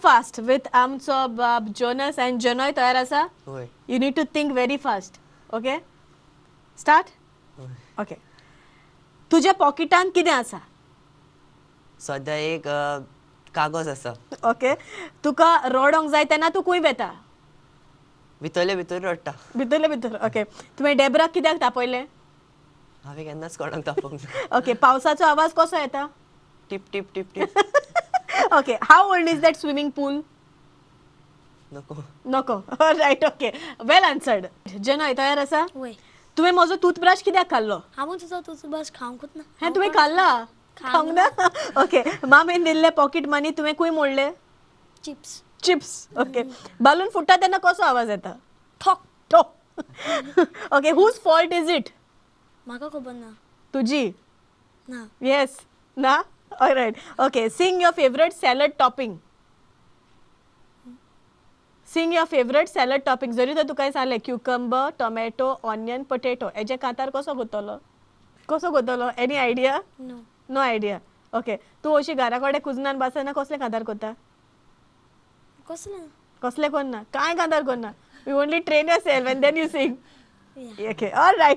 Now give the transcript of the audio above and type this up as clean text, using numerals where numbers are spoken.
fast with आमचो बाब Jonas and जनोय. तयार आसा? वय. You need to think very fast, okay? Start. Okay, तुज्या पॉकेटान कितें आसा? सद्या एक कागज आसा. ओके, तुका रडोंक जाय तेन्ना तूं खंय वेता? भितरले भितर रडटा. भितरले भितर. ओके, तुवें डेबराक कित्याक तापयलें? हांवें केन्नाच कोणाक तापोवंक ना. ओके, पावसाचो आवाज कसो येता? Tip tip tip tip. Okay, how old is that swimming pool? नको. नको. रायट, ओके, वेल आन्सर्ड. जनय, तयार आसा? वय. तुवें म्हजो टूथब्रश कित्याक खाल्लो? हांव तुजो टूथब्रश खावंकूच ना. हें तुवें खाल्ला? खावंक ना. ओके, मामीन दिल्ले पॉकेट मनी तुवें खंय मोडले? चिप्स. चिप्स. ओके, बालून फुट्टा तेन्ना कसो आवाज येता? ठोक. ठोक. Okay, whose fault is it? म्हाका खबर ना. तुजी? ना. येस, ना. Right, okay, sing your favourite salad topping. Sing your favourite salad topping. जरी तर तुका सांगलें क्युकंबर, टोमॅटो, ऑनियन, पटेटो, हेजे कांतार कसो कोत्तलो? कसो कोत्तलो? Any idea? No. No idea. Okay, तूं अशी घरा कडेन कुजनान बसना कसलें कांतार कोत्ता? कसलें ना. कसलें कोन्ना? कांय कांतार कोन्ना? You only train yourself and then you sing? Yeah. Okay, all right.